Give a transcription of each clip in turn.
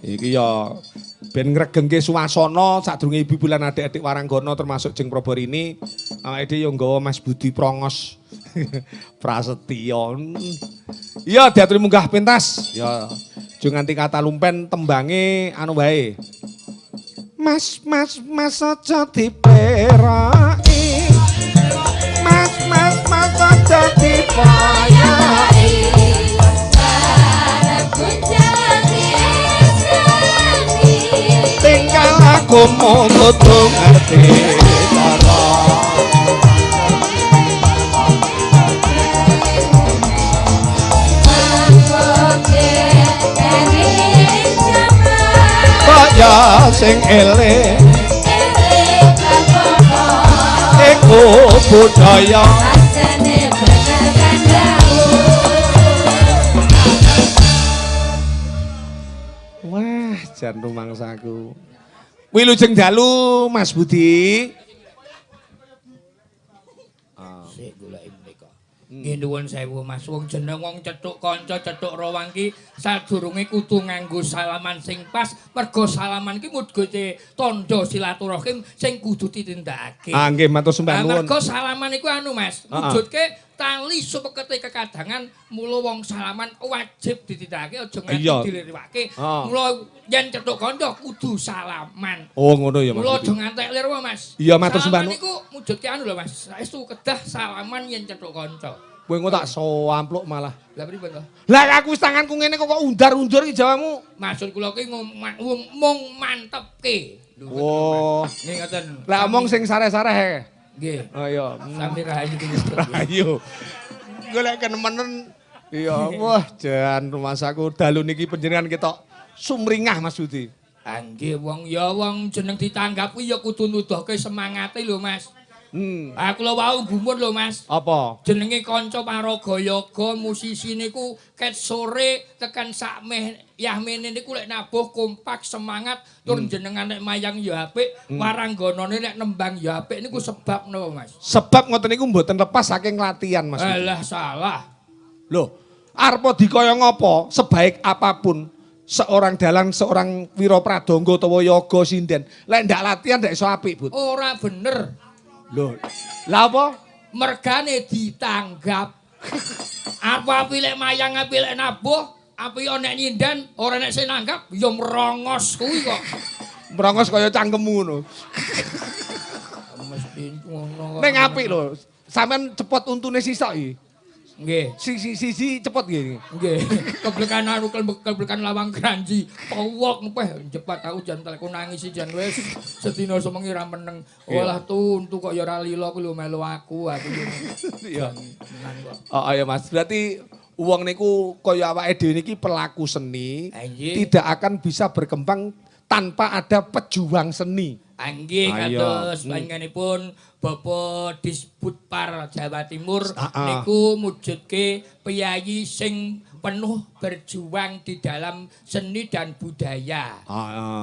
Iki ya ben ngregengke suasana sadurunge ibu-ibu lan adik-adik waranggana termasuk Jeng Proborini. Awake dhewe yo nggawa Mas Budi Prongos. Prasetyo. Iya diaturi munggah pentas. Ya aja nganti kata lumpen tembange anu wae. Mas mas mas aja diperaki. Mas mas mas aja dipayahi. Tingkah lakumu kudu ngerti cara. Kaya sing eling iku budaya. Wah, jan rumangsaku. Wilujeng dalu Mas Budi. Sik goleki mriko. Nggih nuwun sewu Mas, wong jeneng wong cethuk kanca cethuk rawang ki sadurunge kudu nganggo salaman sing pas, mergo salaman ki mujudke tandha silaturahim sing kudu ditindakake. Ah nggih matur sembah nuwun. Mergo salaman iku anu Mas, mujudke tali supekete kekadangan, mula wong salaman wajib ditindakake aja nganti diliriwake. Mula yen cethuk kanca kudu salaman. Oh ngono ya Mas. Mula aja ngantek lir wae Mas. Iya matur sembah Salaman nuwun. iku mujudke anu lho Mas, saestu kedah salaman yen cethuk kanca. Kowe engko tak soampluk malah. Lah pripun to? Lah aku wis tanganku ngene kok undar-undur iki jawamu. Maksud kula ki mung mantepke. Wah. Nggih ngoten. Lah omong sing sareh-sareh. Nggih. Oh iya. Sami rahayu ki. Rahayu. Golek kenemenen. Iya, wah jan rumasaku dalu niki panjenengan ketok sumringah Mas Budi. Ah nggih wong ya wong jeneng ditanggap kuwi ya kudu nuduhke semangate lho Mas. Ah kula wau gumun lho Mas. Apa? Jenenge kanca paraga yoga musisi niku ket sore tekan sakmeh yahmene niku lek nabuh kompak semangat tur jenengan nek mayang ya apik, warangganane nek nembang ya apik niku sebab napa Mas? Sebab ngoten niku mboten lepas saking latihan Mas. Alah salah. Loh, arep dikaya ngapa, sebaik apapun seorang dalang, seorang wira pradangga utawa yoga sinden, lek ndak latihan ndak iso apik, Bud. Ora bener. Loh, lah apa? Mergane ditanggap. Apa api lek mayang api lek nabuh, api nek nyinden, ora nek sing nanggap ya merongos kuwi kok. Merongos kaya cangkemmu ngono. Mesti ngono kok. Ning apik lho, sampean cepot untune sisok iki. Nggih. Sisi cepot nggih. Nggih. Keblekan anu keblekan lawang keranji. Pewok ngepeh jepat aku jan telku nangis jan wis sedina semengi ra meneng. Walah tuntu kok ya ora lila ku lho melu aku aku yo. Iya. Oh iya Mas, berarti wong niku kaya awake dhewe niki pelaku seni tidak akan bisa berkembang tanpa ada pejuang seni. Nggih kados panjenenganipun Bapak Disbudpar Jawa Timur niku mujudke piyayi sing penuh berjuang di dalam seni dan budaya.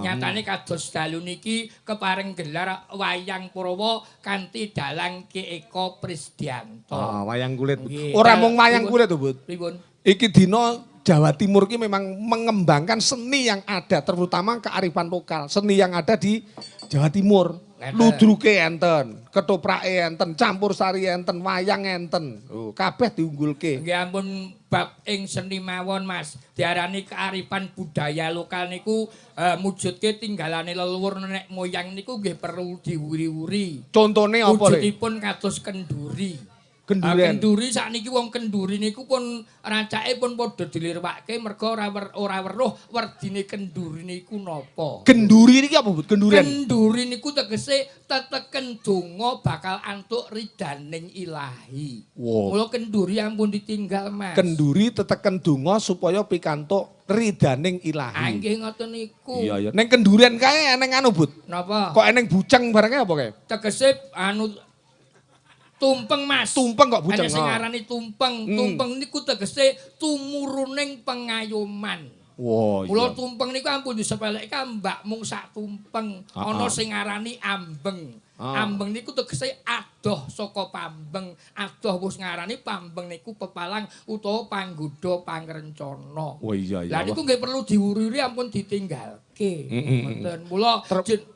Nyatane kados dalu niki kepareng gelar wayang Purwa kanthi dalang Ki Eko Prisdianto. Wayang kulit. Ora mung wayang kulit to, Bud. Pripun? Iki dina Jawa Timur ki memang mengembangkan seni yang ada, terutama kearifan lokal, seni yang ada di Jawa Timur. Ludruke enten, ketoprake enten, campur sari enten, wayang enten. Oh, kabeh diunggulke. Nggih ampun bab ing seni mawon Mas. Diarani kearifan budaya lokal niku mujudke tinggalane leluhur nenek moyang niku nggih perlu diwuri-wuri. Contone apa le? Wujudipun kados kenduri. Kenduren. Kenduri sakniki wong kenduri niku pun rancake pun padha dilirwake merga ora weruh werdine kenduri niku napa. Kenduri niki apa, Bud? Kenduren. Kenduri niku tegese teteken donga bakal antuk ridaning ilahi. Wow. Mula kenduri ampun ditinggal, Mas. Kenduri teteken donga supaya pikantuk ridaning ilahi. Nggih ngoten niku. Iya, iya. Ning kenduren kae eneng anu, Bud. Napa? Kok eneng buceng barangnya apa kae? Tegese anu tumpeng, Mas. Tumpeng kok buceng. Ana sing ngarani tumpeng. Tumpeng niku tegese tumuruning pengayoman. Wah, Mula tumpeng niku ampun disepelekke mbak mung sak tumpeng. Ana sing ngarani ambeng. Ambeng niku tegese adoh saka pambeng. Adoh wis ngarani pambeng niku pepalang utawa panggodha pangrencana. Oh iya iya. Lah niku nggih perlu diwururi ampun ditinggalke. Ngoten. Mula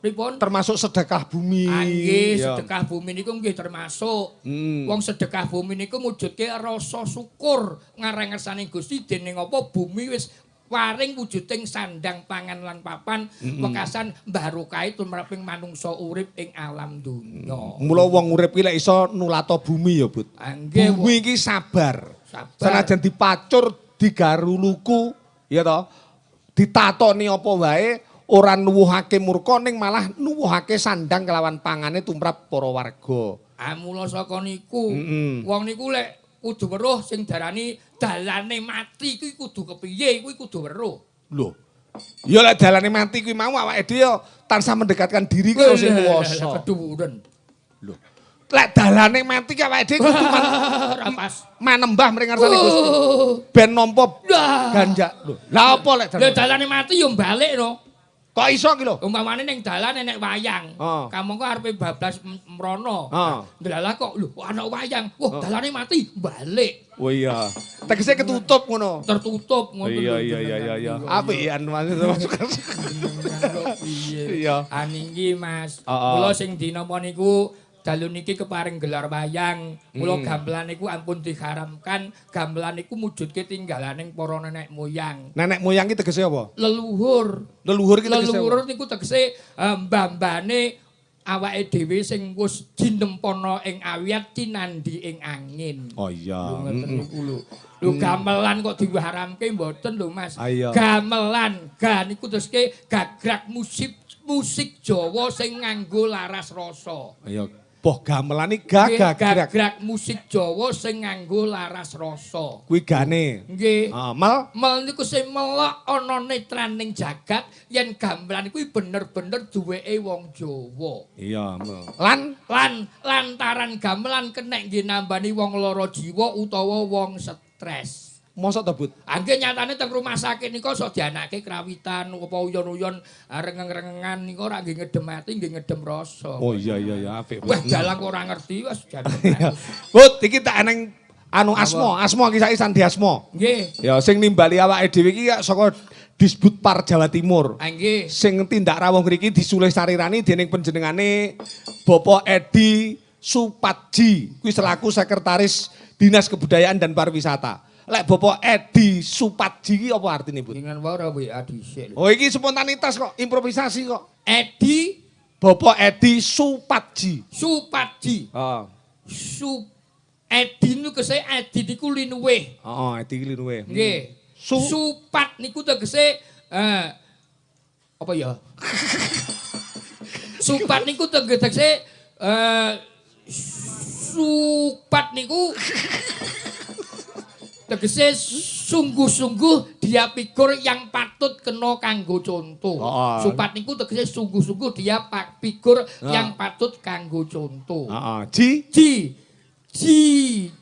pripun? Termasuk sedekah bumi. Nggih, sedekah bumi niku nggih termasuk. Wong sedekah bumi niku mujudke rasa syukur ngarang ngersane Gusti dening apa bumi wis waring wujuding sandang pangan lan papan wekasan barokahe tumraping manungsa urip ing alam donya. Mula wong urip ki lek iso nulata bumi ya, Bud. Nggih, bumi iki sabar. Sabar. Senajan dipacur, digaruluku, ya toh. Ditatoni apa wae ora nuwuhake murka ning malah nuwuhake sandang kelawan pangane tumrap para warga. Ah mula saka niku, wong niku lek kudu weruh sing darani dalane mati kuwi kudu kepiye kuwi kudu weruh. Lho. Ya lek dalane mati kuwi mau awake dhewe ya tansah mendekatkan diri karo sing kuwasa. Keduwuren. Lho. Lek dalane mati ki awake dhewe kudu manembah mring ngarsane Gusti. Ben nampa ganjak. Lho. Lah apa lek dalane mati ya balik no. Kok iso ki lho? Umpamane ning dalan enek wayang. Kamangka arepe bablas mrono. Ndelalah kok lho ana wayang. Wah, dalane mati, balik. Oh iya. Tegese ketutup ngono. Tertutup ngono. Iya iya iya iya. Apik ya Mas. Iya. Aniki Mas. Kula sing dinapa niku dalu niki keparing gelar wayang. Mula gamelan niku ampun diharamkan. Gamelan niku mujudke tinggalaning para nenek moyang. Nenek moyang ki tegese apa? Leluhur. Leluhur ki tegese. Leluhur niku tegese mbah-mbahne awake dhewe sing wis jinempana ing awiyat tinandhi ing angin. Oh iya. Ngoten niku lho. Lho gamelan kok diharamke mboten lho Mas. Gamelan, ga niku tegeske gagrak musik Jawa sing nganggo laras rasa. Iya. Boh gamelan iki gagrak musik Jawa sing nganggo laras rasa. Kuwi gane. Nggih. Mel mel niku sing melok ana netraning jagat yen gamelan kuwi bener-bener duweke wong Jawa. Iya, mel. Lan lan lantaran gamelan kenek nggih nambani wong lara jiwa utawa wong stres. Mosok to, Bud? Nggih nyatane teng rumah sakit nika sok dianake krawitan apa uyon-uyon rengeng-rengengan nika ora nggih ngedem ati nggih ngedem rasa. Oh iya iya iya apik. Wah dalang ora ngerti wis jan. Bud, iki tak eneng anu asma, asma iki saiki sandi asma. Nggih. Ya sing nimbali awake dhewe iki saka Disbudpar Jawa Timur. Nggih. Sing tindak rawuh ngriki disulih sarirani dening panjenengane Bapak Edi Supatji kuwi selaku Sekretaris Dinas Kebudayaan dan Pariwisata. Lek Bapak Edi Supatji iki apa artine, Bud? Jenengan wae ora WA dhisik. Oh iki spontanitas kok, improvisasi kok. Edi Bapak Edi Supatji. Supatji. Heeh. Edi niku tegese Edi niku linuwih. Heeh, Edi linuwih. Nggih. Supat niku tegese apa ya? Supat niku tegese supat niku tegese sungguh-sungguh dia figur yang patut kena kanggo contoh. Supat niku tegese sungguh-sungguh dia figur yang patut kanggo contoh. Ji ji ji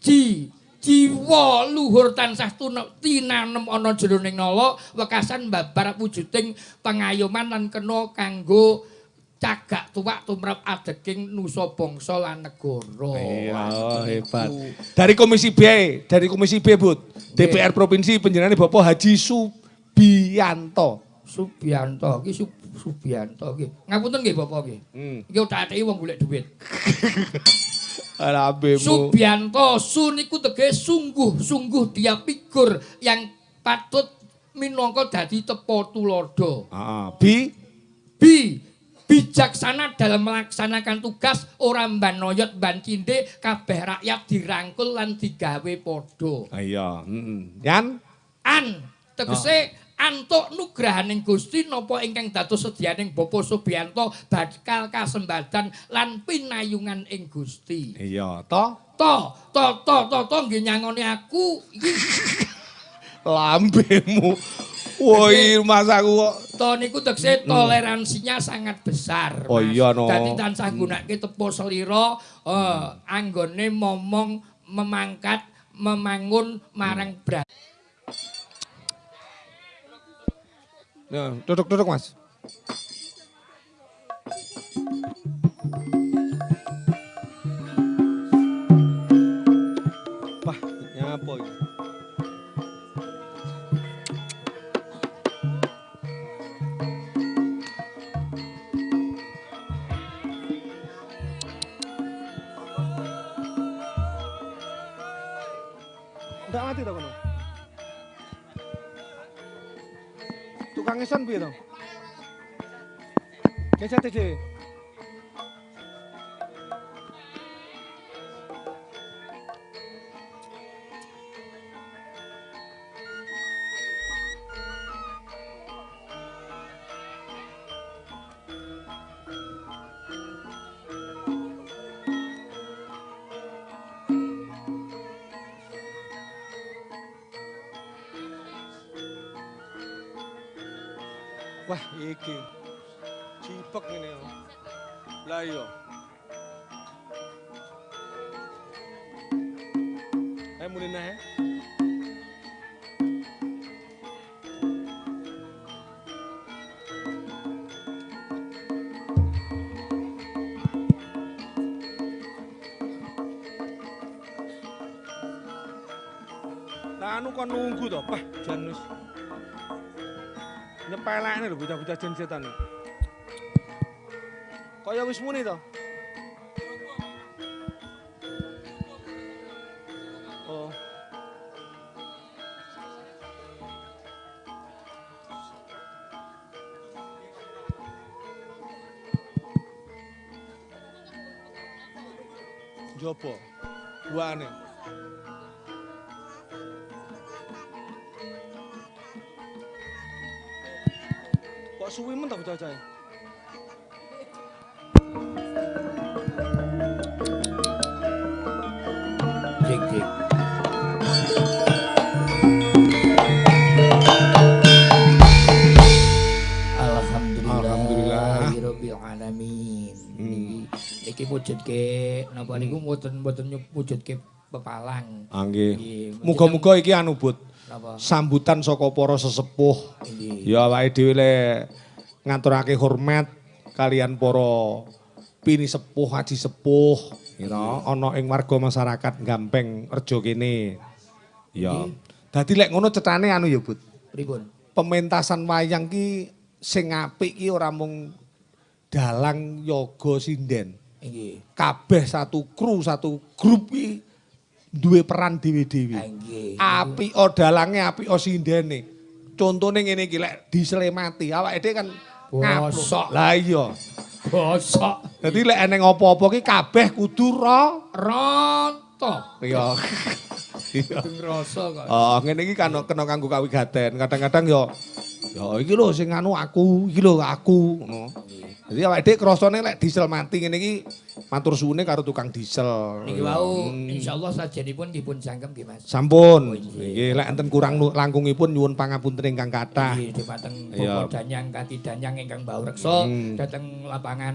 ji jiwa luhur tansah tinanem ana jroning nala wekasan babar wujuding pengayoman lan kena kanggo cagak tuwak tumrap adeking nusa bangsa lan negara. Iya, hebat. Dari Komisi B, dari Komisi B, Bud. DPR Provinsi panjenengane Bapak Haji Subianto. Subianto iki Subianto iki. Ngapunten nggih Bapak nggih. Iki utak-atiki wong golek duit. Lambemu. Subianto, su niku tegese sungguh-sungguh dia figur yang patut minangka dadi tepa tuladha. Heeh. B B bijaksana dalam melaksanakan tugas, ora mbanoyot mban cindhe, kabeh rakyat dirangkul lan digawe padha. Iya, Yan an tegese antuk nugrahaning Gusti napa ingkang dados sedianing Bapak Subianto bakal kasembadan lan pinayungan ing Gusti. Iya, to to to to to to nggih nyangoni aku iki lambemu. Woi, mas aku kok. To niku tegese toleransinya sangat besar. Oh iya no. Dadi tansah gunake tepo selira anggone momong memangkat memangun marang brat. Ya, duduk-duduk Mas. Wah, nyapa iki? Ndak mati to kono? Tukang ison piye to? Geset dhewe. Wah, iki cipek ngene yo. Lah iya. Ayo muni neh. Lah anu kon nunggu to, Pak, jan wis. Nyepelekne lho bocah-bocah jen setan. Kaya wis muni to? Oh. Jopo. Buane. Kok suwi men ta bocah-bocah? Jek jek. Alhamdulillah. Alhamdulillahirabbil alamin. Niki mujudke napa niku mboten mujudke pepalang. Ah nggih. Muga-muga iki anu Bud. Sambutan saka para sesepuh. Ya awake dhewe le ngaturake hormat kalian para pini sepuh, haji sepuh, ya ana ing warga masyarakat Gampeng Rejo kene. Ya. Dadi lek ngono cetane anu ya, Bud. Pripun? Pementasan wayang ki sing apik ki ora mung dalang yoga sinden. Nggih. Kabeh satu kru, satu grup ki duwe peran dhewe-dhewe. Apik o dalange, apik o sindene. Contone ngene iki lek disele mati, awake dhewe kan bosok. Lah iya. Bosok. Dadi lek eneng apa-apa ki kabeh kudu rata. Iya. Iya. Kudu ngrasa kok. Oh, ngene iki kan kena kanggo kawigaten. Kadang-kadang yo ya iki lho sing anu aku, iki lho aku ngono. Jadi awake dhewe krasane lek diesel mati ngene iki matur suwune karo tukang diesel. Niki wau insyaallah sajenipun dipun jangkem nggih Mas. Sampun. Nggih lek enten kurang langkungipun nyuwun pangapunten ingkang kathah. Nggih dumateng Bapak Danyang Kati Danyang ingkang mbaureksa dhateng lapangan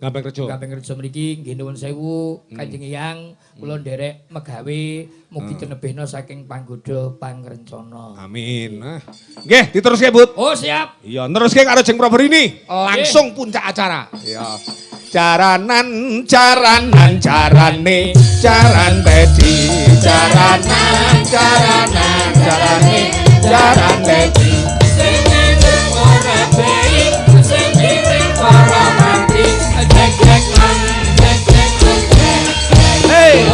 Gampeng Rejo. Gampeng Rejo mriki nggih nuwun sewu Kanjeng Eyang kula nderek megawe mugi tinebihna saking panggoda pangrencana. Amin. Nggih, diteruske, Bud. Oh, siap. Iya, neruske karo Jeng Proborini. Langsung puncak acara. Iya. Jaranan, jaranan, jarane, jaran tedi, jaranan, jaranan, jarane, jaran tedi. Sing ngendhek ora baik, sing kirim para mantri, jek jek lan jek jek jek. Hey.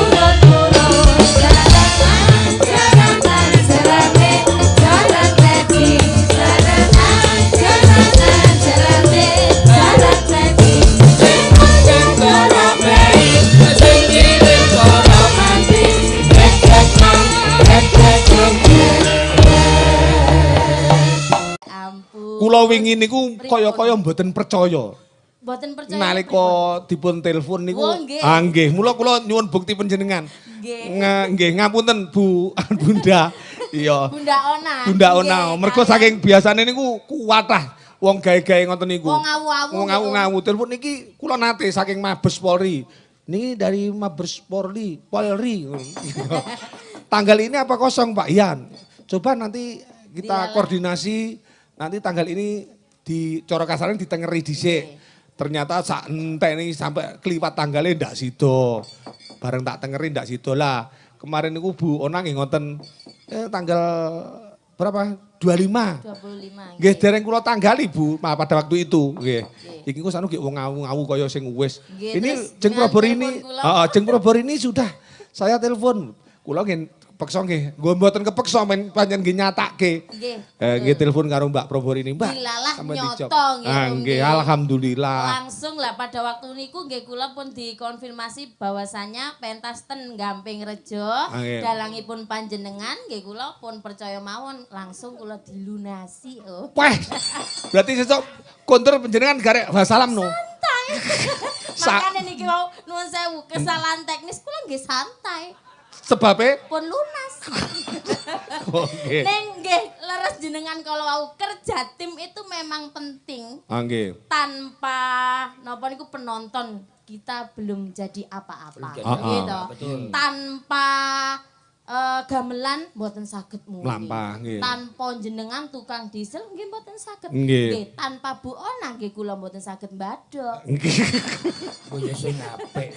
Kula wingi niku kaya-kaya mboten percaya. Mboten percaya. Nalika dipun telepon niku, ah nggih, mula kula nyuwun bukti panjenengan. Nggih. Nggih, ngapunten Bu Bunda. Iya. Bunda Ona. Bunda Ona. Mergo saking biasane niku kuwatah wong gawe-gawe ngoten niku. Wong ngawu-awu. Wong ngawu-ngawu. Telepon niki kula nate saking Mabes Polri. Niki dari Mabes Polri, Polri. Tanggal ini apa kosong Pak Ian? Coba nanti kita koordinasi. Nanti tanggal ini di cara kasarane ditengeri dhisik. Ternyata sak enteni sampai kliwat tanggale ndak sida. Bareng tak tengeri ndak sida lah. Kemarin niku Bu Ona nggih ngoten tanggal berapa? 25. 25. Nggih dereng kula tanggali Bu pada waktu itu nggih. Iki ku sanu nggih wong ngawu-ngawu kaya sing wis. Ini Jeng Proborini, heeh, Jeng Proborini sudah saya telepon. Kula nggih peksa nggih. Nggo mboten kepeksa men pancen nggih nyatake. Nggih. Nggih telepon karo Mbak Proborini, Mbak. Dilalah nyoto nggih. Nggih, alhamdulillah. Langsung lah pada waktu niku nggih kula pun dikonfirmasi bahwasanya pentas ten Gamping Rejo dalangipun panjenengan nggih kula pun percaya mawon langsung kula dilunasi oh. Wah. Berarti sesuk kontur panjenengan garek wassalam no. Santai. Makane niki wau nuwun sewu kesalahan teknis kula nggih santai. Sebabnya pun lunas. Oke. Neng nggih leres jenengan kalau wau kerja tim itu memang penting. Nggih. Tanpa napa niku penonton kita belum jadi apa-apa. Gitu. Tanpa gamelan mboten saged muni. Mlampah nggih. Tanpa jenengan tukang diesel nggih mboten saged. Nggih. Tanpa Bu Ona nggih kula mboten saged mbadhok. Nggih. Kowe sing apik.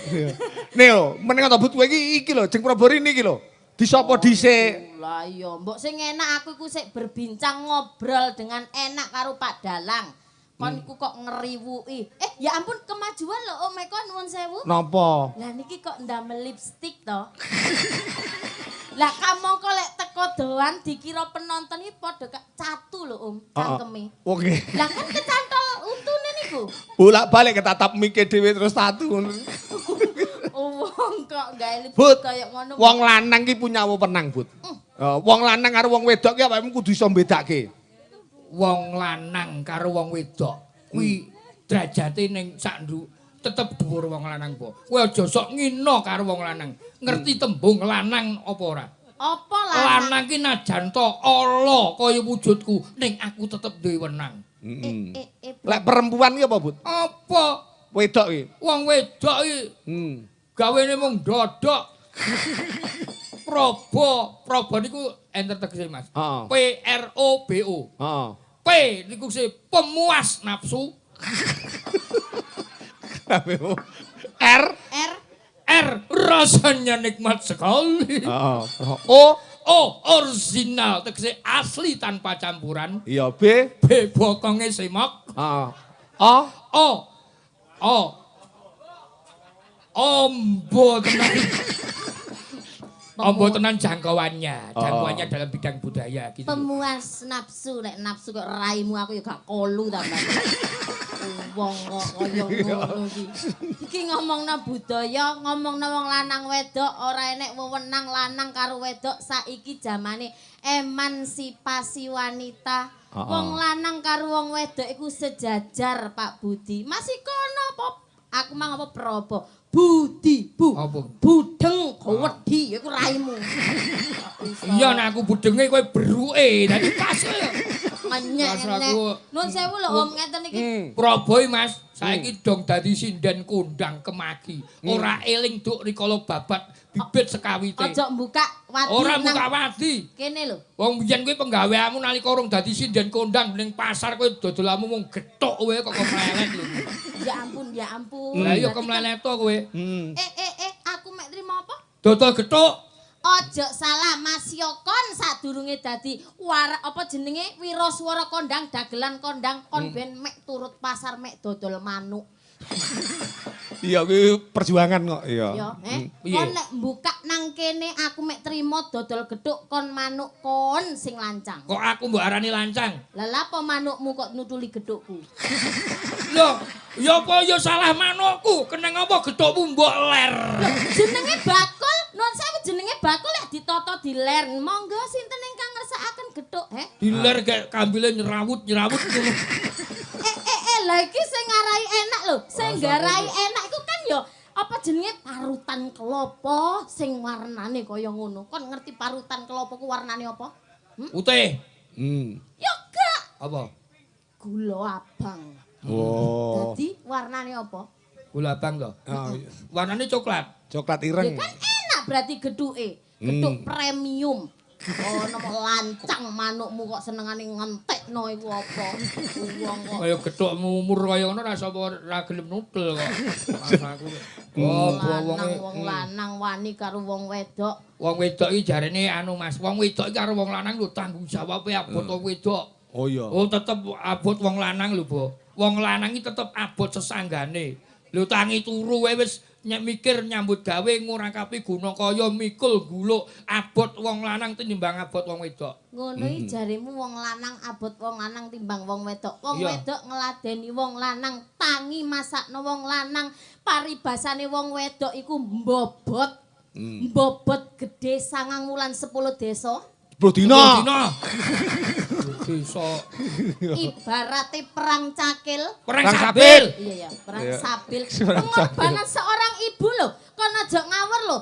Nih lho, meneng to Bud kowe iki lho Jeng Proborini iki lho. Disapa dhisik? Lah iya, mbok sing enak aku iku sik berbincang ngobrol dengan enak karo Pak Dalang. Kon iku kok ngeriwuki. Ya ampun kemajuan lho Om Eko nuwun sewu. Napa? Lah niki kok ndamel lipstik to? Lah kamangka lek teko doan dikira penonton iki padha catu lho Om, cangkeme. Oke. Lah kan kecantol untune niku. Bolak-balik ketatap mike dhewe terus tatu ngono. Wong kok gawe lipstik kaya ngono. Wong lanang ki punya wewenang, Bud. Wong lanang karo wong wedok ki awakmu kudu iso mbedake. Wong lanang karo wong wedok kuwi derajate ning sak ndu tetep dhuwur wong lanang po. Kowe aja sok ngina karo wong lanang. Ngerti tembung lanang apa ora? Apa lanang? Lanang ki najan to ala kaya wujudku, ning aku tetep duwe wenang. Lek perempuan ki apa, Bud? Apa? Wedok ki. Wong wedok ki. Gawene mung dodok. Probo, probo niku enter tegese Mas. P R O B O. P niku se pemuas nafsu. R R R rasanya nikmat sekali. O O original tegese asli tanpa campuran. Iya, B B bokonge semok. O O O ombo tenan. Ombo tenan jangkauannya, jangkauannya dalam bidang budaya gitu. Pemuas nafsu, lek nafsu kok raimu aku ya gak kolu ta, Mbak. Wong kok kaya ngono iki. Iki ngomongno budaya, ngomongno wong lanang wedok, ora enek wewenang lanang karo wedok saiki jamane emansipasi wanita. Wong lanang karo wong wedok iku sejajar, Pak Budi. Masih kono apa? Aku mang apa probo. Budi, bu, budeng, wedi, iku raimu. Iya, nek aku budenge kowe beruke, dadi pas. Ngenyek. Nuwun sewu lho Om, ngeten iki. Proboi Mas, saiki dong dadi sinden kondang kemagi. Ora eling duk rikala babat bibit sekawite. Aja mbuka wadi. Ora mbuka wadi. Kene lho. Wong biyen kuwi penggaweanmu nalika urung dadi sinden kondang ning pasar kowe dodolamu mung gethuk kowe kok kemlelet lho. Ya ampun, ya ampun. Lah iya kemlelet to kowe. Aku mek trimo apa? Dodol gethuk. Ojo salah Mas Yokon sadurunge dadi apa jenenge wiraswara kondang dagelan kondang kon ben mek turut pasar mek dodol manuk. Iya kuwi perjuangan kok iya. Ya, kon nek mbukak nang kene aku mek trimo dodol gethuk kon manuk kon sing lancang. Kok aku mbok arani lancang? Lah lha apa manukmu kok nutuli gethukku? Lho, ya apa ya salah manukku? Keneng apa gethukmu mbok ler? Lho, jenenge bakul, nuwun sewu jenenge bakul lek ditata diler. Monggo sinten ingkang ngersakaken gethuk, he? Diler gek kambile nyerawut-nyerawut ngono. Lah iki sing ngarai enak lho. Sing nggarai enak iku kan ya apa jenenge parutan kelapa sing warnane kaya ngono. Kon ngerti parutan kelapa ku warnane apa? Putih. Ya gak. Apa? Gula abang. Oh. Dadi warnane apa? Gula abang to. Warnane coklat. Coklat ireng. Ya kan enak berarti gedhuke. Gedhuk premium. Oh, nopo lancang manukmu kok senengane ngentekno iku apa? Wong kok kaya gethukmu umur kaya ngono ra sapa ra gelem nutul kok. Aku. Oh, wong wong lanang wani karo wong wedok. Wong wedok iki jarene anu Mas, wong wedok iki karo wong lanang lho tanggung jawabe abot wong wedok. Oh iya. Oh tetep abot wong lanang lho, Bo. Wong lanang iki tetep abot sesanggane. Lho tangi turu wae wis mikir nyambut gawe ngurangkapi guna kaya mikul guluk abot wong lanang tinimbang abot wong wedok. Ngono iki jaremu wong lanang abot wong lanang timbang wong wedok. Wong wedok ngladeni wong lanang, tangi masakno wong lanang, paribasane wong wedok iku mbobot. Mbobot gedhe 9 wulan 10 desa. 10 dina. Desa. Ibarate perang cakil, perang sabil. Iya ya, perang sabil. Pengorbanan seorang ibu lho, kon aja ngawur lho,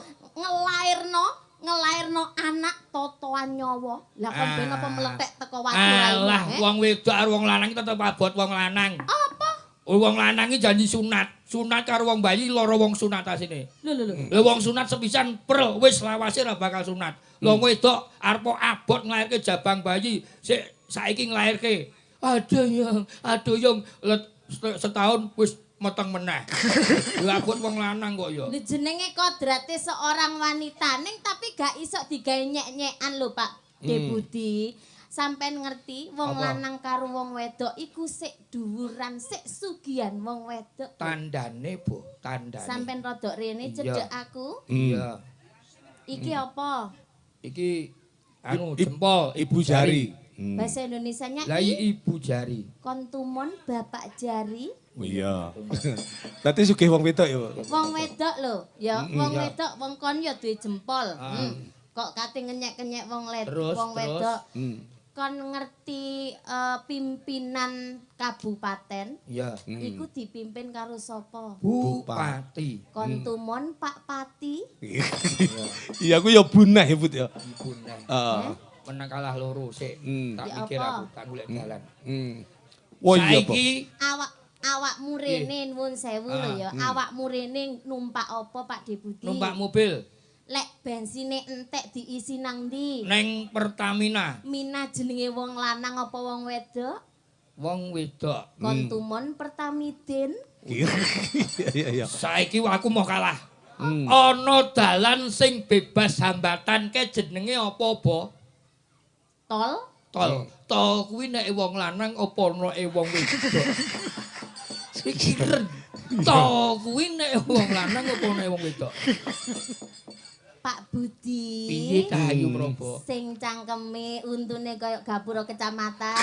ngelairno anak totoan nyawa. Lah kon ben apa meletek teko watu raimu? Alah, wong wedok karo wong lanang tetep abot wong lanang. Apa? Wong lanang iki janji sunat. Sunat karo wong bayi lara wong sunat asine. Lho lho lho. Lha wong sunat sepisan prel wis lawase ra bakal sunat. Lho wedok arep abot nglairke jabang bayi sik saiki nglairke. Aduh yung, aduh yung setahun wis meteng meneh. Lha abot wong lanang kok ya. Lho jenenge kodrate seorang wanita ning tapi gak iso digawe nyek-nyekan lho Pak Deputi. Sampeyan ngerti wong lanang karo wong wedok iku sik dhuwuran, sik sugihan wong wedok. Tandane, Bu, tandane. Sampeyan rodok rene cedhek aku. Iya. Iki apa? Iki anu jempol ibu jari. Bahasa Indonesianya lah ibu jari. Kontumon bapak jari. Iya. Berarti sugih wong wedok ya, Wong wedok lho, ya, wong wedok wong kon ya duwe jempol. Kok kate ngenyek-kenyek wong wong wedok. Kon ngerti pimpinan kabupaten? Iya. Iku dipimpin karo sapa? Bupati. Kon tumon Pak Pati. Iya aku ya buneh Ibu ya. Buneh. Menang kalah loro sik. Tak mikir aku tak golek dalan. Wah iya, Pak. Awakmu rene nuwun sewu lho ya. Awakmu rene numpak apa Pak Deputi? Numpak mobil. Lek bensine entek diisi nang ndi? Neng Pertamina. Mina jenenge wong lanang apa wong wedok? Wong wedok. Kon tumon Pertamidin. Iya iya iya. Saiki aku mau kalah. Ana dalan sing bebas hambatan ke jenenge apa, Bo? Tol. Tol. Tol kuwi nek wong lanang apa nek wong wedok? Pikiran. Tol kuwi nek wong lanang apa nek wong wedok? Pak Budi. Piye ta ayu Probo? Sing cangkeme untune kaya gapura kecamatan.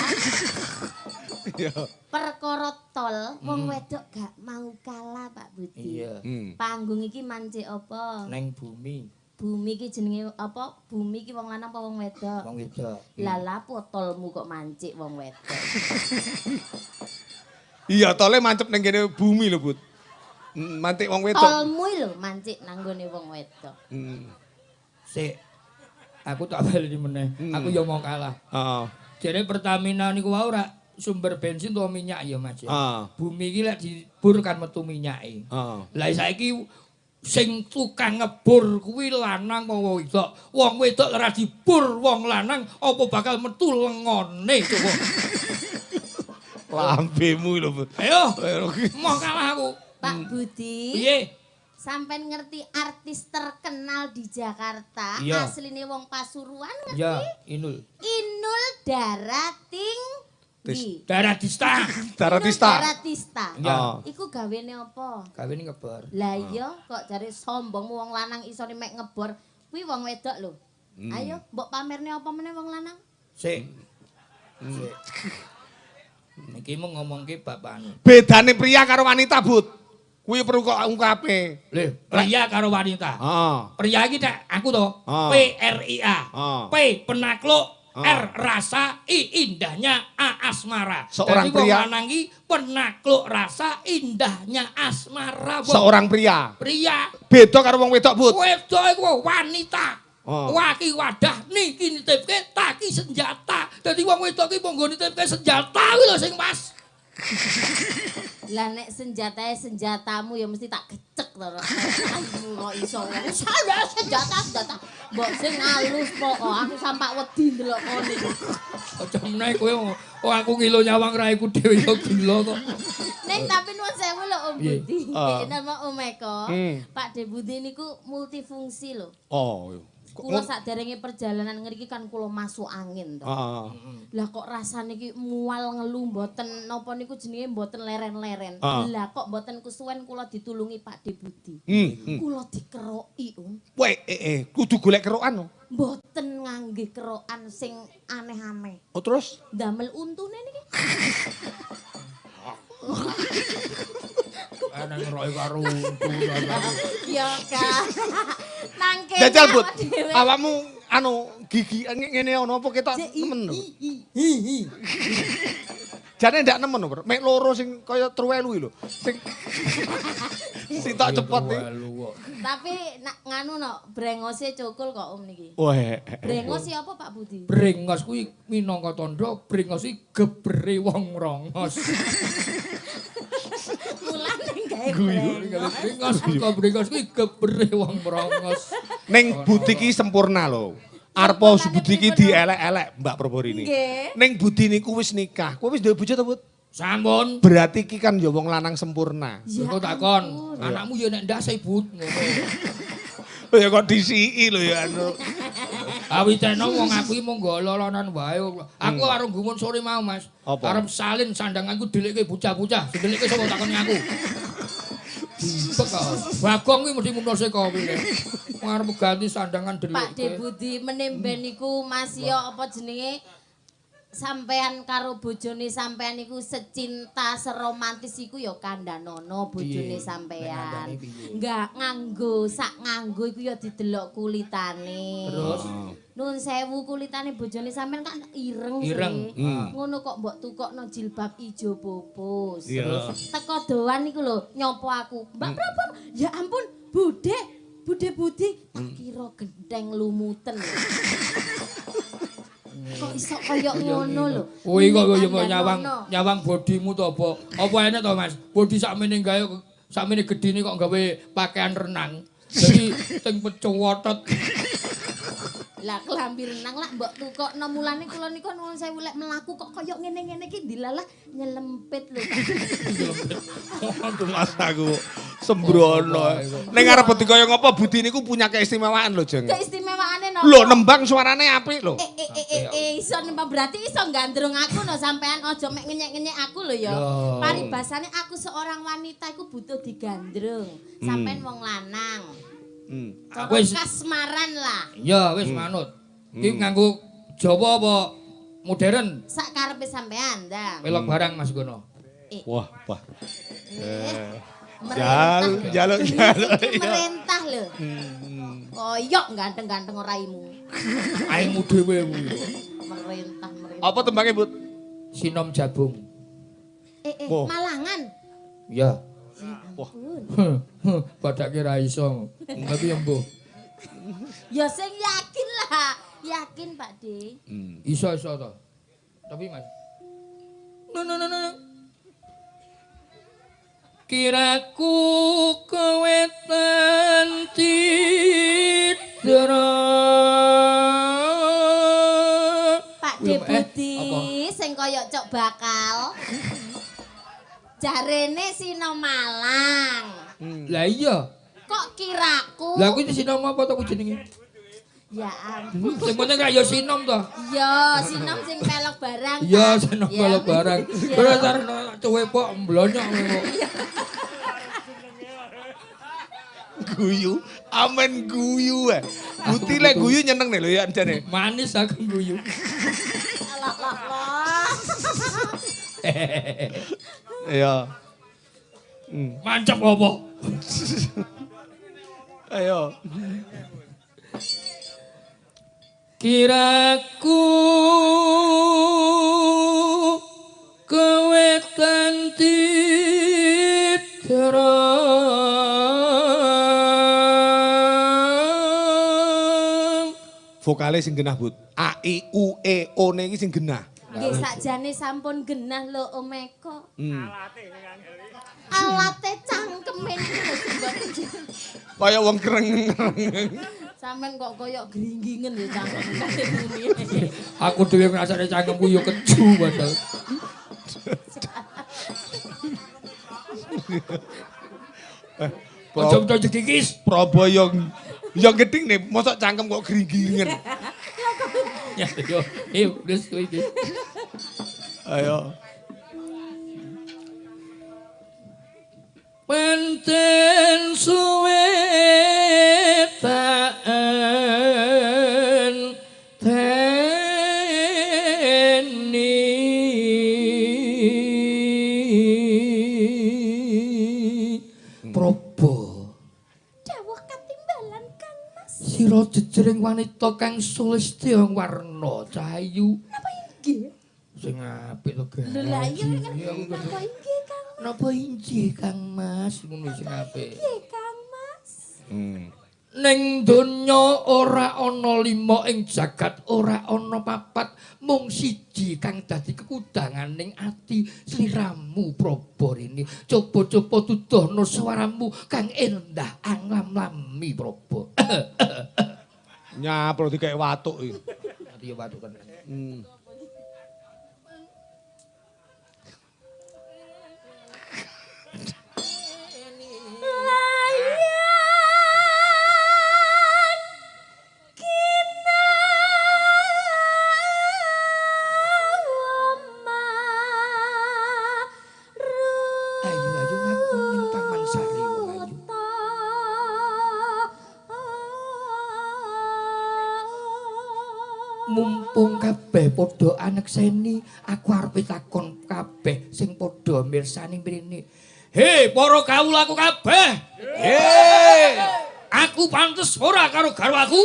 Iya. Perkara tol wong wedok gak mau kalah Pak Budi. Iya. Panggung iki mancik apa? Neng bumi. Bumi iki jenenge apa? Bumi iki wong lanang apa wong wedok? Wong wedok. Lah lapo tolmu kok mancik wong wedok? Iya, tole mancep ning kene bumi lho, Bud. Mantik wong wedok. Tolmu lho mancik nang gone wong wedok. Sik. Aku tak bali meneh. Aku ya mau kalah. Heeh. Jare Pertamina niku wae ora sumber bensin utawa minyak ya, Mas. Bumi iki lek dibur kan metu minyake. Lah saiki sing tukang ngebur kuwi lanang apa wedok? Wong wedok ora dibur wong lanang apa bakal metu lengone coba. Lambemu lho. Ayo, mau kalah aku. Pak Budi. Piye? Sampeyan ngerti artis terkenal di Jakarta, iya. Asline wong Pasuruan ngerti? Iya, Inul. Inul Daratinggi. Daratista. Daratista. Daratista. Iya. Iku gawene apa? Gawene ngebor. Lah iya, kok jare sombong wong lanang isone mek ngebor. Kuwi wong wedok lho. Ayo, mbok pamerne apa meneh wong lanang? Sik. Sik. Iki mau ngomongke bapakne. Bedane pria karo wanita, Bud. Kuwi perlu kok ungkape. Lho, pria karo wanita. Heeh. Pria iki nek aku to, P R I A. P penakluk, R rasa, I indahnya, A asmara. Seorang jadi pria wong lanang iki penakluk rasa, indahnya asmara. Wong. Seorang pria. Pria. Beda karo wong wedok, Bud. Wedok iku wanita. Waki wadah niki nitipke taki senjata. Dadi wong wedok iki monggo nitipke senjata kuwi lho sing pas. Lah nek senjatae senjatamu ya mesti tak gecek to. Raimu kok iso. Senjata. Mbok sing alus po aku sampak wedi ndelok kono iku. Aja meneh kowe oh aku ngilo nyawang raiku dhewe ya gila kok. Ning tapi nuwun sewu lho Om Budi. Nama Om Eko. Pak De Budi niku multifungsi lho. Oh. Kula saderenge perjalanan ngriki kan kula masuk angin to. Lah kok rasane iki mual ngelu mboten napa niku jenenge mboten leren-leren. Lah kok mboten kesuwen kula ditulungi Pak De Budi. Kula dikeroki, Om. Weh, kudu golek kerokan lho. Mboten ngangge kerokan sing aneh-aneh. Oh terus? Ndamel untune niki. Ana ngeroki karo untu. Ya Kak. Nang kene. Jajal, Bud. Awakmu anu gigi ngene ana apa ketok nemen lho. Hi. Jane ndak nemen lho, mek loro sing kaya truwelu iki lho. Sing sitok cepot iki. Tapi nak nganu no brengose cukul kok Om niki. Wah. Brengos apa Pak Budi? Brengos kuwi minangka tandha brengos iki gebere wong mrongos. Mulane gawe brengos. Brengos kuwi gebere wong mrongos. Ning Budi iki sempurna lho. Arpa Budi iki dielek-elek Mbak Proborini. Ning Budi niku wis nikah. Kowe wis duwe bojo to, Bud? Sampun. Berarti iki kan ya wong lanang sempurna. Engko takon, anakmu ya nek ndase, Bud, ngono. Ya kok disiki lho ya anu. Awiteno wong aku iki mung gololonan wae. Aku arep gumun sore mau, Mas. Arep salin sandanganku dhelikke bocah-bocah. Sing dhelikke sapa takon aku. Dibek kok. Bagong kuwi mesti munose kowe. Wong arep ganti sandangan dhelikke. Pak De Budi menemben niku Mas yo apa jenenge sampean karo bojone sampean niku secinta seromantis iku ya kandhanono bojone sampean. Enggak nganggo sak nganggo iku ya didelok kulitane. Terus nuwun sewu kulitane bojone sampean kan ireng sih. Ngono kok mbok tukokno jilbab ijo pupus. Terus teko doan niku lho nyopo aku. Mbak Prabu, ya ampun, Bude, Bude Budi tak kira genteng lumuten. Kok iso kaya ngono lho. Kuwi kok ya nyawang bodimu to apa? Apa enek to, Mas? Bodi sakmene gawe sakmene gedine kok gawe pakaian renang. Dadi teng pecowotot. Lah klambi renang lak mbok tukokno mulane kula niku nuwun sewu lek mlaku kok kaya ngene-ngene iki dilalah nyelempit lho. Aduh Mas aku sembrono. Ning arep kaya ngopo Budi niku punya keistimewaan lho, Jeng. Keistimewaane napa? Lho nembang suarane apik lho. Iso nembang berarti iso gandrung aku no sampean aja mek ngenyek-ngenyek aku lho ya. Paribasane aku seorang wanita iku butuh digandrung. Sampean wong lanang. Cara kasmaran lah. Ya wis manut. Iki nganggo Jawa apa modern? Sak karepe sampean, Ndang. Melok barang Mas Gono. Wah, wah. Jaluk merentah lho. Koyok ganteng-ganteng raimu. Aimu dhewe kuwi. Merentah. Apa tembangnya, Bud? Sinom Jabung. Malangan. Ya. Wah. Padake ra iso. Tapi ya mbuh. Ya sing yakin lah. Yakin Pak De. Iso-iso to. Tapi Mas. No. Kiraku kewetan cidra. Pak De Budi sing kaya cok bakal. Jarene Sino Malang. Lah iya. Kok kiraku? Lah kuwi Sinom apa to ku jenenge? Ya ampun. Sing penting ra ya Sinom to. Iya, Sinom sing pelok barang. Iya, Sinom pelok barang. Ora sarana cuwepok mblonyok kok. Guyu, amen guyu eh. Budi lek guyu nyeneng lho ya jane. Manis aku guyu. Lah lah lah. Iya. Mancep apa? Ayo. Kiraku kewetan cidra. Vokale sing genah, Bud. A I U E O ne iki sing genah. Nggih sakjane sampun genah lho Om Eko. Alate cangkeme niku lho mboten. Kaya wong kreng-kreng. Sampeyan kok kaya gringgingen ya cangkem. Aku dhewe ngrasakne cangkemku ya keju padahal. Ojo-ojo dikikis. Probo yo geding nih, mosok cangkem kok gringgingen. Ya yo, wis kowe iki. Ayo. Pancen suwe taan teni Probo. Dawuh katimbalan Kang Mas. Sira jejering wanita kang sulistya warna cahayu. Napa inggih? Sing apik to, Guys. Lho lah iya napa inggih Kang? Napa inggih Kang Mas ngono sing apik. Inggih Kang Mas. Ning donya ora ana lima ing jagat ora ana papat mung siji kang dadi kekudanganing ati sliramu Proborini. Coba-coba tuduhno swaramu kang endah anglam-lami Probo. Nyapro dikek watuk iki. Ati yo watuk tenan. Mumpung kabeh padha anekseni, aku arep takon kabeh sing padha mirsani mrene. He, para kawulaku kabeh. He. Aku pantes ora karo garwaku?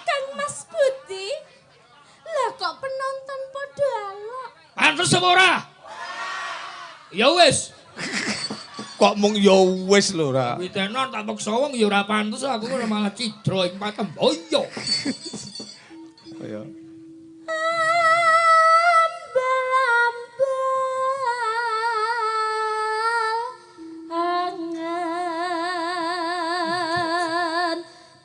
Kang Mas Budi, lah kok penonton padha alok? Pantes apa ora? Ya wis. Kok mung ya wis lho ora. Witenon tak peksa wong ya ora pantes aku ora malah cidra ing patemboyo. Ayo. Ambal-ambal angan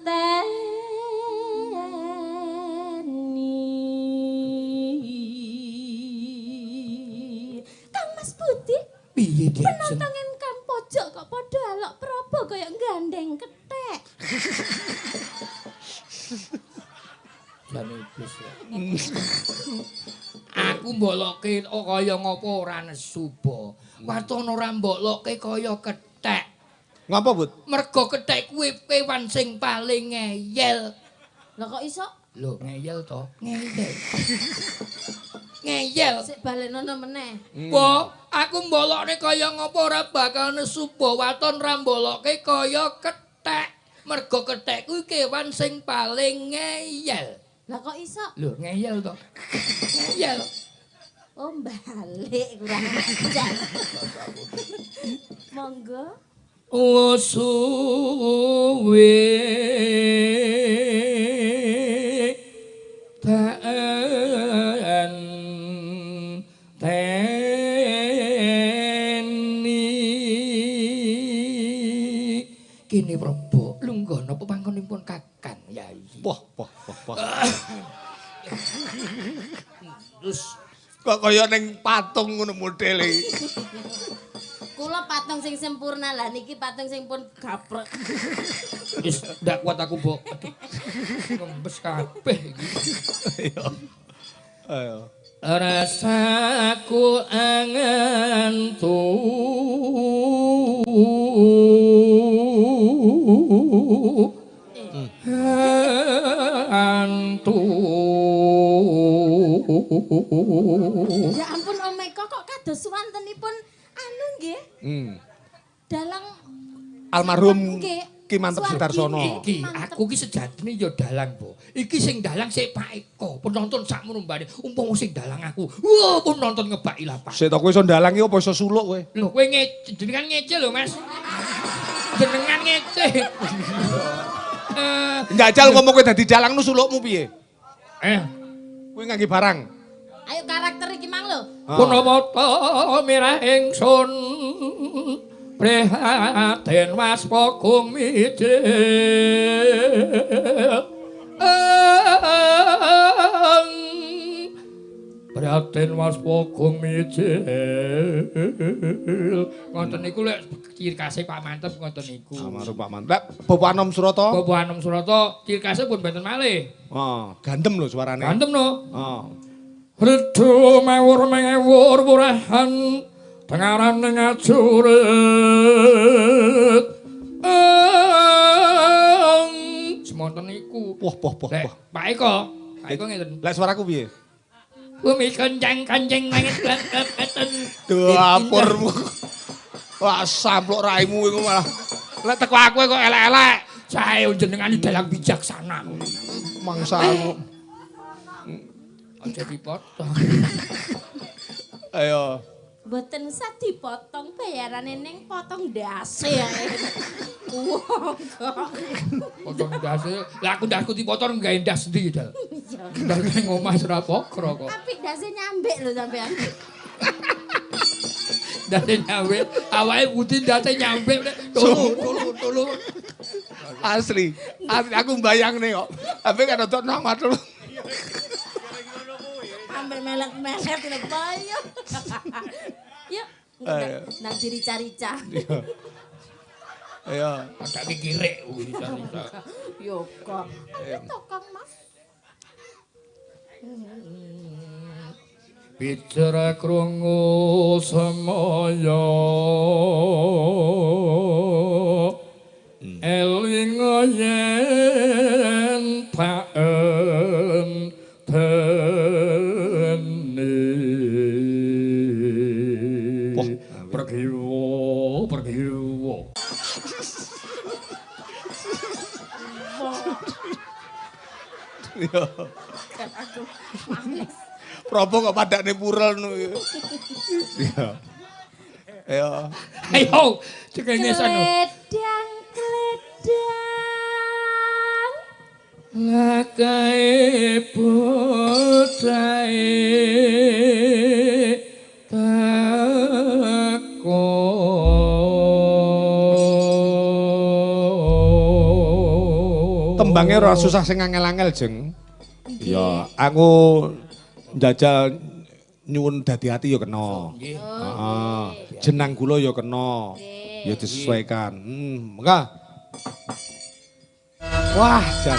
teni. Kang Mas Budi, piye Dik? Penonton pojok kok padha alok Probo kaya gandeng kethek. Jane iblis ya. Aku mbolokke kaya ngopo ora nesu, Bo. Waton ora mbolokke kaya kethek. Ngapa, Bud? Mergo kethek kuwi kewan sing paling ngeyel. Lah kok iso? Lho, ngeyel to? Ngeyel. Ngeyel. Sik balenono meneh. Bo, aku mbolokne kaya ngopo ora bakal nesu, Bo. Waton ra mbolokke kaya kethek. Mergo kethek kuwi kewan sing paling ngeyel. Lah kok iso? Lho, ngeyel to. Ngeyel. Oh, balik kurang ajar. Monggo. Oh, suwe taan teni kene Probo lungguh napa panggonipun Kakang Yai. Wah, wah, wah, wah. Terus kok kaya ning patung ngono modele. Kula patung sing sempurna lah niki patung sing pun gaprek. Wis ndak kuat aku, Mbok. Ngembes kabeh iki. Ayo. Ayo. Rasaku angantu antu. Ya ampun Om Eko kok kados suwantenipun anu nggih. Dalang almarhum Ki Manteb Sudarsono. Iki aku ki sejatine ya dalang, Po. Iki sing dalang sik Pak Eko, penonton sakmono mbane. Umpama sing dalang aku, wah penonton ngebaki lapak. Sik to kowe iso dalang iki apa iso suluk kowe? Lho kowe jenengan ngece lho, Mas. Jenengan ngece. Njajal ngomong kowe dadi dalang nu sulukmu piye? Eh, Kowe ngangge barang. Ayo karakter iki mang lho. Punamata mirah ingsun prihatin waspa kumijil. Prihatin waspa kumijil. Ngoten niku lek ciri khase Pak Manteb ngoten niku. Almarhum Pak Manteb. Bapak Anom Surata. Bapak Anom Surata ciri khase pun benten malih. Oh, gandem lho suarane. Gandem no. Oh. Redo mewur mewur burahan tengaran ngajurit. Semonten niku. Wah, wah, wah, wah. Pak Eko, Pak Eko ngeten. Lek suaraku piye? Bumi kencang-kencing langit klep-klep. Dapurmu. Wah, samplok raimu iku malah. Lek teko aku kok elek-elek. Sae jenengan dalang bijaksana. Mangsamu. Aja dipotong. Ayo. Mboten usah dipotong bayarane ning potong ndase ae. Wong kok. Potong ndase. Lah aku ndasku dipotong gawe ndas ndi, Dal? Iya. Ndas ning omah ora pokro kok. Tapi ndase nyambek lho sampean. Ndase nyambek, awake putih ndase nyambek. Tulu tulu tulu. Asli. Asli aku mbayangne kok. Tapi kan rodok nang matul. Sampai melek-melek lho payo. Yuk, nang dirica-rica. Ayo, agak dikirek rica-rica. Yo kok. Aku tokong, Mas. Bicara krungu semaya. Eling yen taen pergiwo, pergiwo. Iya. Propo kok padakne purel nu. Iya. Ayo. Ayo, cekene sanu. Kledang, kledang. Lakae bocahe teko. Tembangnya ora susah sing angel-angel, Jeng. Iya, aku njajal nyuwun dadi ati ya kena. Heeh. Jenang kula ya kena. Ya disesuaikan. Mengko. Wah, jan.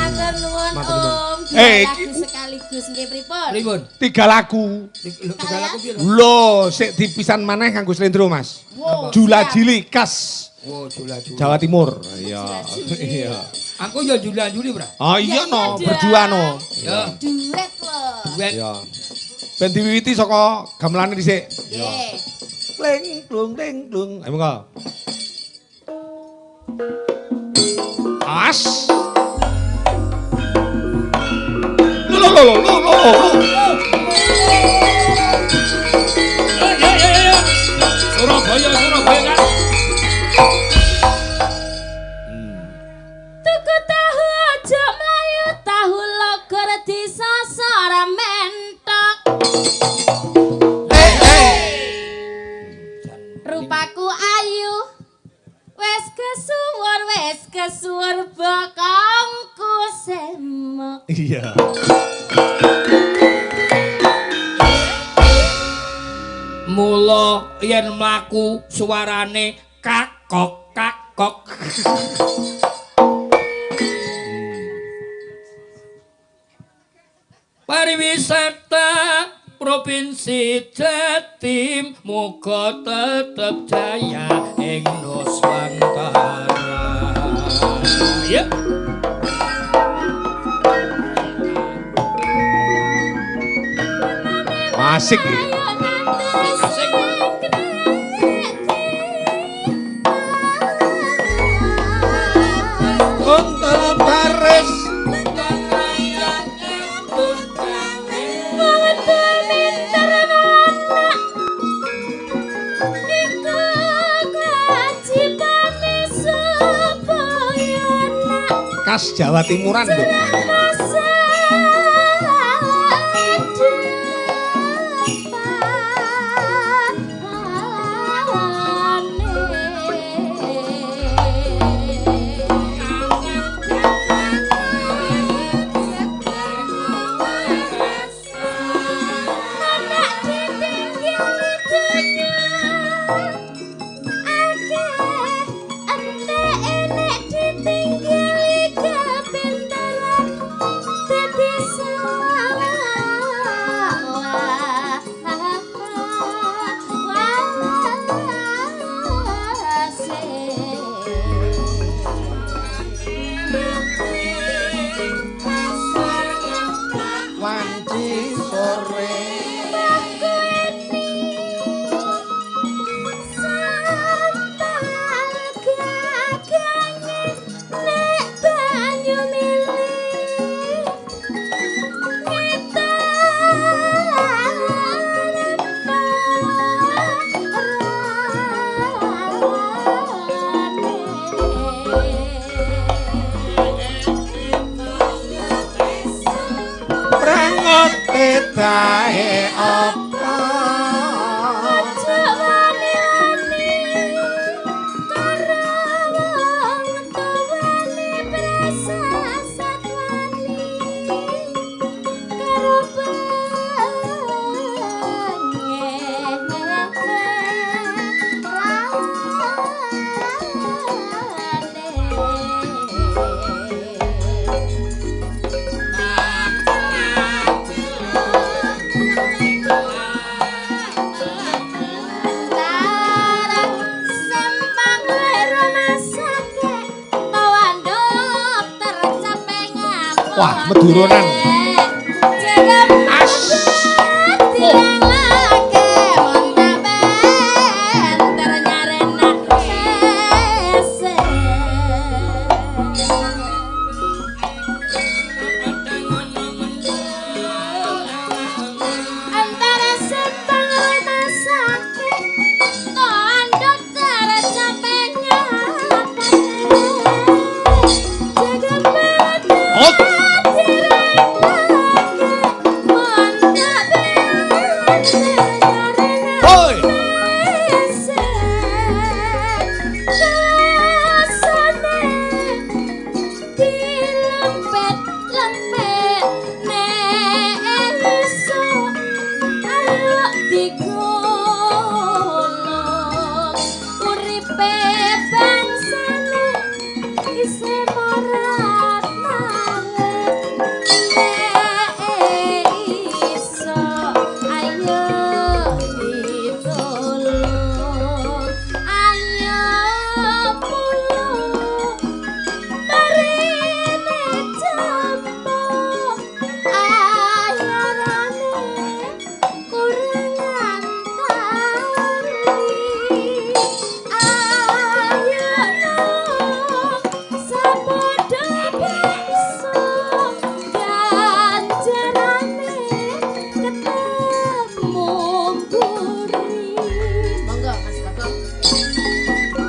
Matur nuwun, Om. Dua lagu sekaligus nggih pripun? Pripun? 3 lagu. 3 lagu piye? Lho, sik dipisan maneh nganggo slendro, Mas. Jula Jili khas. Wo, Jula Juli. Jawa Timur. Iya. Iya. Aku ya Jula Juli, Bra. Oh iya no, berdua no. Ya. Duet lho. Duet. Iya. Ben diwiwiti saka gamelane dhisik. Nggih. Kling klung kling klung. Ayo monggo. As. Lo lo lo lo lo. Ya ya ya. Surabaya, Surabaya kan. Tuku tahu aja mlayu tahu logor disosor mentok. Rupaku ayu wis kesuwur bokongku semok. Iya. Mula yen mlaku suarane kakok kakok. Pariwisata Provinsi Jatim muga tetep jaya ing Nuswantara. Ya. Asik iki. Asik. Kontol baris Khas Jawa Timuran, Bu. Wah, Meduronan.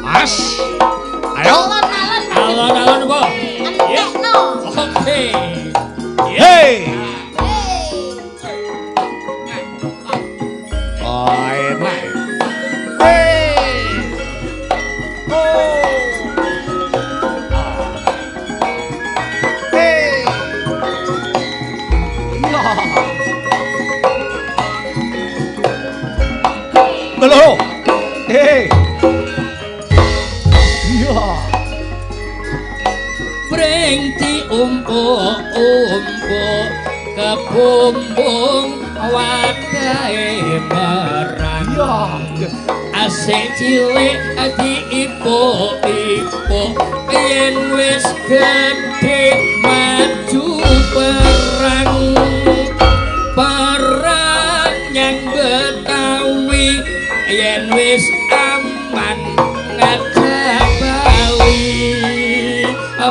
As. Oh. Alon-alon, Bu. Entekno. Oke. Hey. Oh, enak. Hey. Oh. Hey. Iya. Halo. Hey. Iya. Pring diumpuk-umpuk kebumbung wadahe merang. Asik cilik diipuk-ipuk yen wis gedhe maju perang. Perang yang Betawi yen wis aman ngajak bali.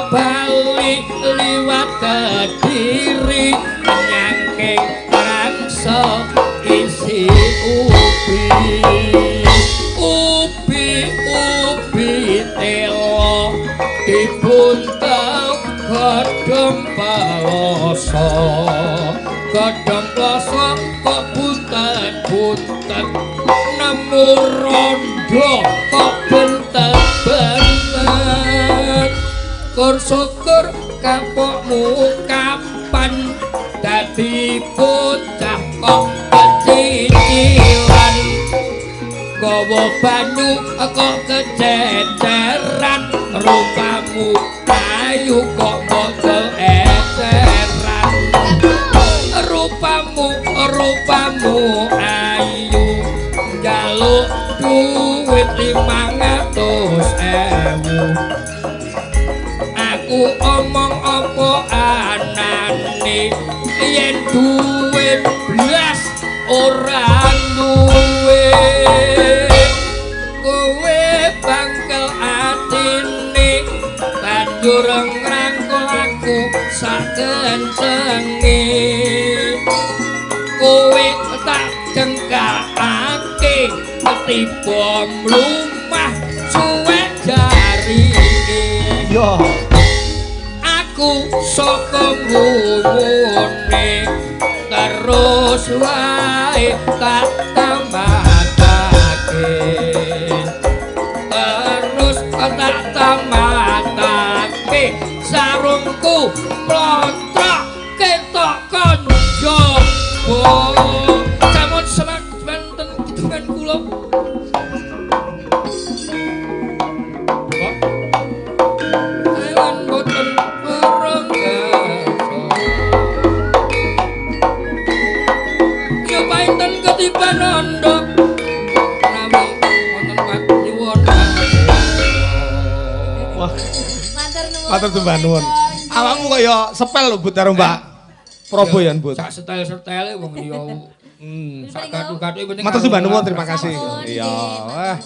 Bali liwat Kediri nyangking rangsa isi ubi. Ubi ubi telo dibuntel buntet nemu rondo kok bentet banget. Syukur syukur kapokmu kapan dadi bocah kok pecicilan, gawa banyu kok kececeran, rupamu ayu kok model eceran, rupamu rupamu ayu njaluk duit 500.000. Aku omong apa anane yen duit blas ora duwe, kowe bangkel atine banjur ngrangkul aku sakencenge, kowe tak cengkakake ketiba mlumah suwe jari. Yo aku saka ngumune terus wae tak tamatake, terus tak tamatake sarungku plotrok ketok konjobo. Sampun semak wonten kidungan kula. Matur sembah nuwun. Awakmu kaya sepel lho Bud karo Mbak Probo ya Bud. Sak setel-setele wong liya. Sak gadu-gaduke penting. Matur sembah nuwun, terima kasih. Iya. Wah.